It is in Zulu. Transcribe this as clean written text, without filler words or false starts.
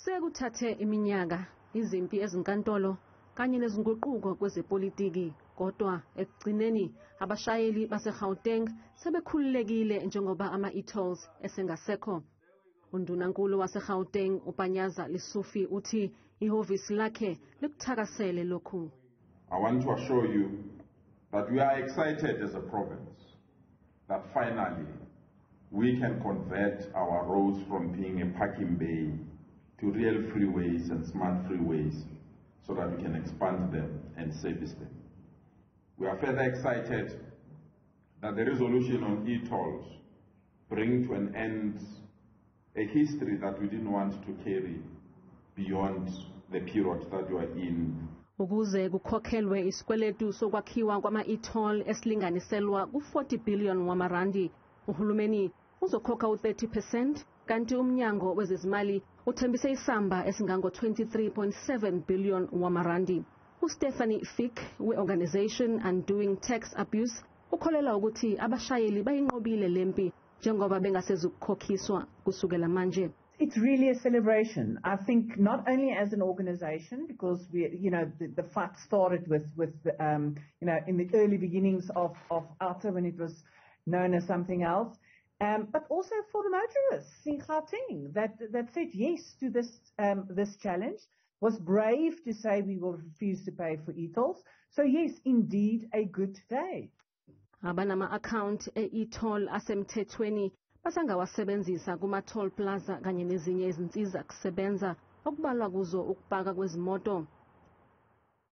Sekuthathe iminyaka, izimpi ezinkantolo kanye nezinguquko kwezepolitiki, kodwa ekugcineni abashayeli baseGauteng sebekhululekile njengoba ama-e-tolls esengasekho. Undunankulu waseGauteng uPanyaza Lesufi uthi ihhovisi lakhe likuthakasele lokhu. I want to assure you that we are excited as a province that finally we can convert our roads from being a parking bay to real freeways and smart freeways so that we can expand them and service them. We are further excited that the resolution on e-tolls bring to an end a history that we didn't want to carry beyond the period that we are in. Ukuze kukhokhelwe isikweletu sokwakhiwa kwama-e-toll esilinganiselwa ku-40 billion wamarandi, uhulumeni uzokhokha u-30%, kanti umnyango wezezimali uthembise isamba esingango-23.7 billion wamarandi. UStephanie Fick we-Organization Undoing Tax Abuse ukholelwa ukuthi abashayeli bayinqobile lempi njengoba bengasezukukhokhiswa kusukela manje. It's really a celebration. I think not only as an organization, because the fight started with in the early beginnings of OUTA when it was known as something else, but also for the motorists in Gauteng that said yes to this challenge, was brave to say we will refuse to pay for e-tolls. So yes, indeed, a good day. Abanama-account e-e-toll asemthethweni basangawasebenzisa kuma-toll plaza kanye nezinye izinsiza kusebenza, okubalwa kuzo ukupaka kwezimoto.